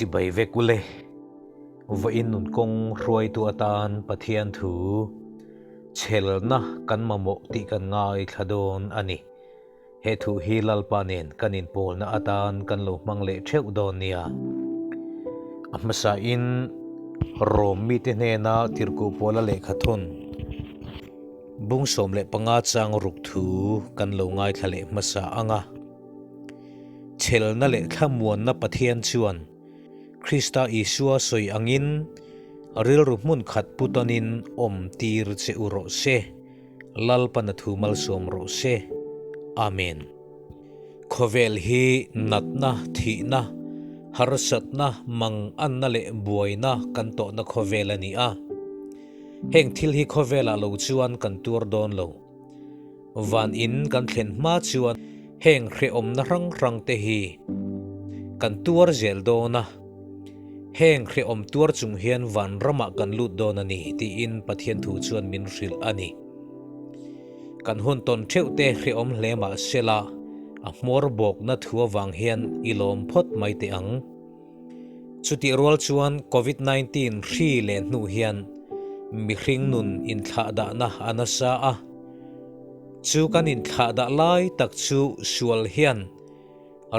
Chibai vek ule. Vawiin nun kawng hruaitu atan Pathian thu chhelna kan mamawh tih kan ngaithla dawn a ni. He thu hi Lalpa nen kan inpawlna atan kan lo hmang leh theuh dawn nia. A hmasain Rom mite hnena tirhkuh pawla lehkha thawn bung 15 chang ruk thu kan lo ngaithla leh hmasa ang a. Chhelna leh thlamuanna Pathian chuan Krista Isua sawi angin rilru hmun khat pu tawnin awm tir che u rawh se. Lalpana thu malsawm rawh se. Amen. Khawvel hi natna, thihna, harsatna, manganna leh buaina kan tawhna khawvel a ni a. Heng thil hi khawvelah lo chuan kan tuar dawn lo. Van in kan thlen hma chuan heng hrehawmna hrang hrang te hi kan tuar zel dawn a, heng hrehawm tuar chung hian van ramah kan lut dawn a ni tiin Pathian thu chuan min hrilh a ni. Kan hun tawn theuh te hrehawm hle mah sela a hmawr bawkna thu avang hian i lawm phawt mai teh ang. Chutih rual chuan Covid 19 hri leh hnu hian mihring nun inthlahdahna a nasa a. Chu kan inthlahdah lai tak chu sual hian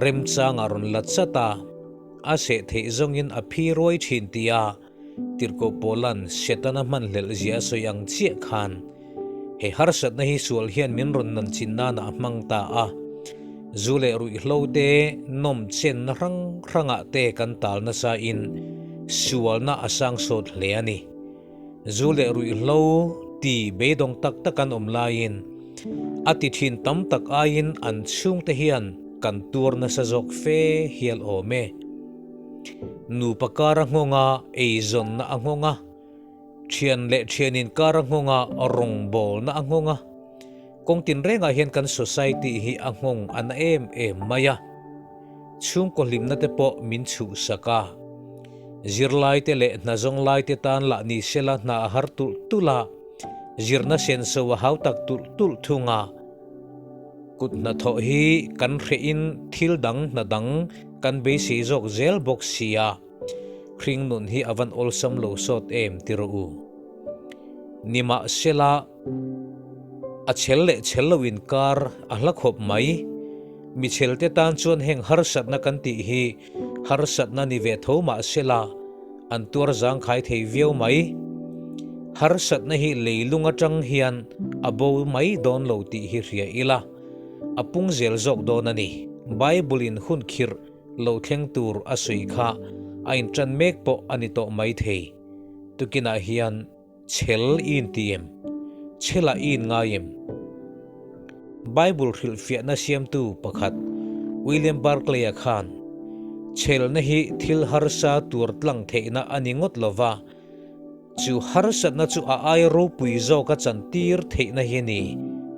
remchang a rawn la chat a, a seh theih zawngin a phi ruai thin tia Tirhkoh Paula'n Setana hmanhlelh zia a sawi ang chiah khan he harsatna hi sual hian min rawn nan chin nana a hmang ta a. Zu leh ruihhlo te nawm chenna hrang hrangah te kan tal nasa in sualna a sang sawt hle a ni. Zu leh ruihhlo ti beidawng tak tak an awm laiin a ti thin tam tak aiin an chhungte hian kan tuar nasa zawk fe hial awm e. Nupa kar a nghawng a, eizawnna a nghawng a, thian leh thian inkar a nghawng a, rawngbawlna a nghawng a. Kawng tinrengah hian kan society hi a nghawng a na em em mai a. Chhungkaw hlimna te pawh min chhuhsak a. Zirlaite leh hnazawng laite tan lah ni sela hna a har tulh tulh a, zirna senso a hautak tulh tulh thung a. Kut hnathawh hi kan hrehin thil dang hna dang kan beisei zawk zel bawk sia, hring nun hi a van awlsam lo sawt em ti rawh u. Nimahsela, a chhel leh chhel lo inkar a hla khawp mai. Mi chhelte tan chuan heng harsatna kan tih hi harsatna ni ve tho mahsela an tuar zangkhai thei viau mai. Harsatna hi leilung atang hian a bo mai dawn lo tih hi hria ila. A pung zel zawk dawn a ni. Bible-in hun khirh lo thleng tur a sawi kha a inṭan mek pawh a ni tawh mai thei. Tukinah hian chhel i inti em? Chhelah i inngai em? Bible hrilhfiahna siamtu pakhat William Barclay-a khan, Chhelna hi thil harsa tur tlang theihna a ni ngawt lo va, Chu harsatna chu a ai ropui zawk a chantir theihna hi a ni,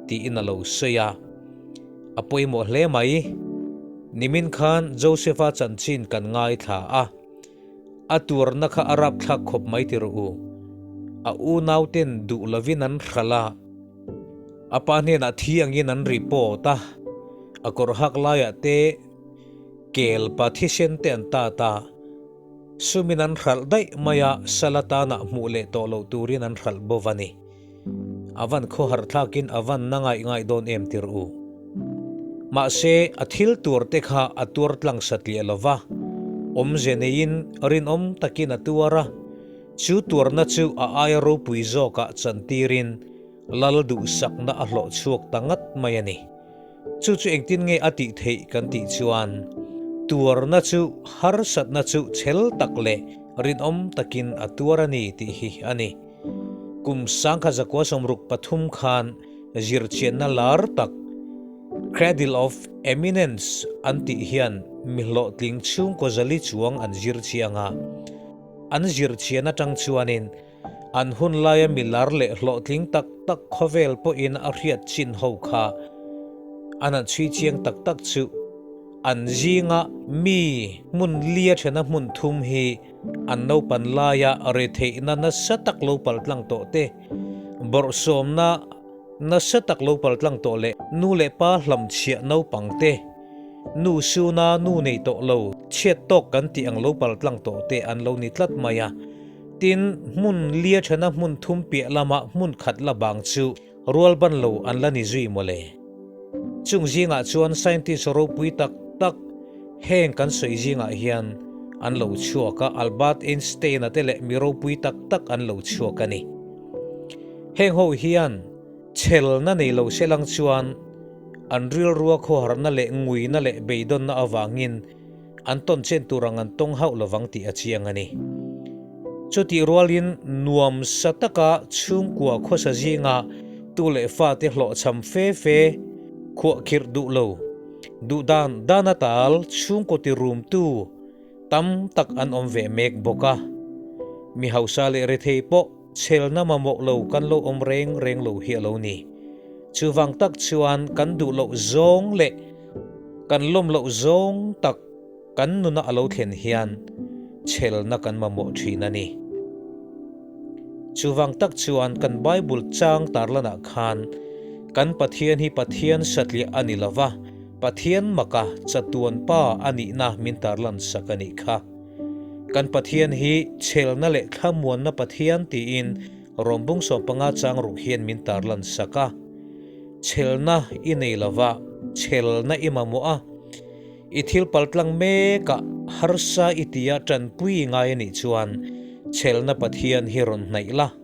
tiin a lo sawi a. A pawimawh hle mai. Nimin khan Joseph-a chanchin kan ngaithla a. A tuarna kha a rapthlak khawp mai ti rawh u. A unauten duh lovin an hralh a. A pa hnenah thi angin an report a. A kawr hak laiah te kel pa thisen te an tat a. Sumin an hralh daih mai a, sal atana hmuh leh tawh loh turin an hralh bawk a ni. A van khawhar thlakin a van na ngaih ngaih dawn em tir u. Mahse, a thil tuar te kha a tuar tlang satliah lo va, awmze neiin rinawm takin a tuar a, chu tuarna chu a aia ropui zawkah chantirin lal duhsakna a hlawh chhuak ta ngat mai a ni. Chu chu engtin nge a tih theih kan tih chuan tuarna chu harsatna chu chhel tak leh rinawm takin a tuar a ni tih hi a ni. Kum 1963 khan zirchianna lar tak Cradle of Eminence an tih hian mi hlawhtling chhungkaw zali chuang an zir chiang a. An zirchian atang chuanin An hun laia mi lar leh hlawhtling tak tak khawvel pawhin a hriat chin ho kha an han chhui chiang tak tak chu an zinga mi hmun lia thena hmun thum hi an naupan laia retheihna nasa tak lo paltlang tawh te, bawrhsawmna nasa tak lo paltlang tawh leh nu leh pa hlamchhiah naupang te. Nu suna nu nei tawh lo, chhiat tawk kan tih ang lo pal tlang tawh te an lo ni tlat mai a. Tin, hmun lia thana hmun thum piah lama hmun khat la bang chu rual ban lo an la ni zui mawle. Chung zingah chuan scientist ropui tak tak heng kan sawi zingah hian an lo chhuak a, Albert Einstein-a te leh mi ropui tak tak an lo chhuak a ni. Heng ho hian Chhelna nei lo selang chuan an rilrua khawharna leh nguina leh beidawnna avangin an tawn chen tur ang an tawng hauh lovang tih a chiang a ni. Chutih rualin nuam sa taka chhungkua khawsa zinga tu leh fate hlawhchham fe fe khuahkhirh duh lo, duh dan dan a tal chhungkaw ti rumtu tam tak an awm ve mek bawk a. Mi hausa leh rethei pawh Chhelna mamawh lo kan lo awm reng reng lo hi a lo ni. Chuvang tak chuan kan duh loh zawng leh kan lawm loh zawng tak kan nuna a lo thlen hian chhelna kan mamawh thin a ni. Chuvang tak chuan kan Bible chang tarlanah khan kan Pathian hi Pathian satliah a ni lova, Pathian maka chatuan pa a nihna min tarlan sak a nih kha. Kan Pathian hi chhelna leh thlamuanna Pathian tiin Rawmbung 15 chang ruk hian min tarlan sak a. Chhelna i nei lova, chhelna i mamawh a. I thil paltlang mekah harsa i tia tanpui i ngai a nih chuan chhelna Pathian hi rawn hnaih la.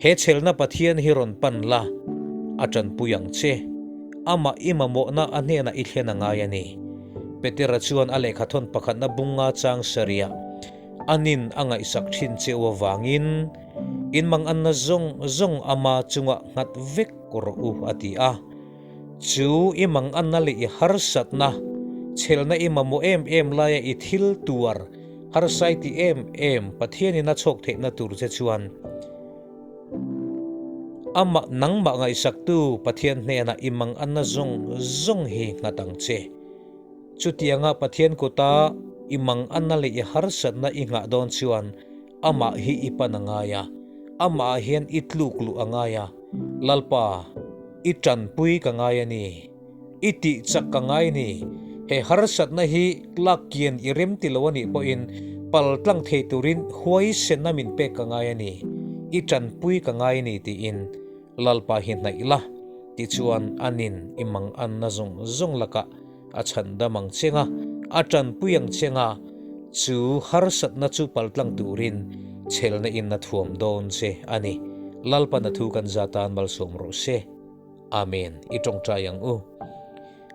He chhelna Pathian hi rawn pan la, a tanpui ang che. Amah i mamawhna a hnenah i thlen a ngai a ni. Petera chuan a lehkhathawn pakhatna bunga chang sarih anin a ngaihsak thin cheu avangin, In manganna zawng zawng ama chungah nghat vek rawh u, a ti a. Chu i manganna leh i harsatna, chhelna i mamawh em em laia i thil tuar, harsai ti em em Pathianin a chhawk theihna tur che chuan amah nangmah ngaihsaktu Pathian hnenah i manganna zawng zawng hi nghat ang che. Chutianga Pathian kuta i manganna leh i harsatna i nghah dawn chuan amah hi i pan a ngai a, amah hian i tluk luh a ngai a, Lalpa, i tanpui ka ngai a ni. I tih chak ka ngai ni. He harsatna hi lak kian i rem ti lo a nih pawhin pal tlang thei turin huaisenna min pek ka ngai a ni. I tanpui ka ngai ni tiin Lalpa hi hnaih la, tichuan anin i mang anna zawng zawng lakah a chhandam ang cheng a, a tanpui ang cheng a, chu harsatna chu paltlang turin chhelna in a thuam dawn che a ni. Lalpan a thu kan za tan malsawm rawh se. Amen. I tawngtai ang u.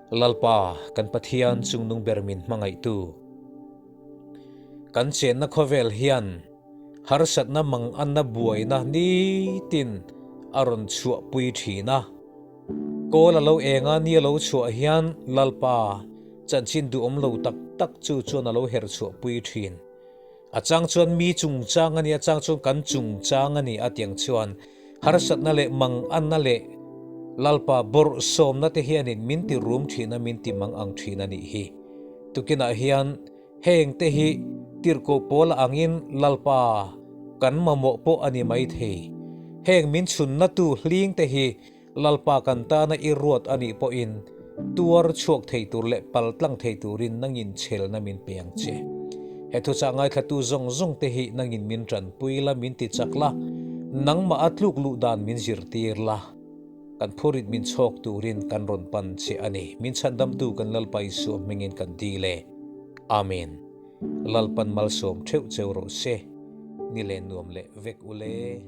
Lalpa, kan Pathian chungnung ber min hmangaihtu. Kan chenna khawvel hian harsatna manganna buaina nitin a rawn chhuahpui thin a. Kawl a lo eng a, ni a lo chhuah hian Lalpa chanchin duhawm lo tak tak chu chuan a lo her chhuahpui thin. A chang chuan mi chungchang a ni, a chang chuan kan chungchang a ni a tiang chuan harsatna leh manganna leh Lalpa bawrhsawmna te hianin min ti rum thin a, min ti mangang thin a nih hi. Tukinah hian heng te hi tirhkoh pawl angin Lalpa kan mamawh pawh a ni maithei. Heng min chhunnatu hling te hi Lalpa kan tana i ruat a nih pawhin tuar chhuak thei tur leh pal tlang thei turin nangin chhelna min pe ang che. He thuchah ngaithlatu zawng zawng te hi nangin min tanpui la, min ti chak la, nangmah a tluk luh dan min zirtir la, kan phurit min chhawk turin kan rawn pan che a ni. Min chhandamtu kan Lalpa Isua hmingin kan dil e. Amen. Lalpan malsawm theuh cheu rawh se. Ni len nuam leh vek ule.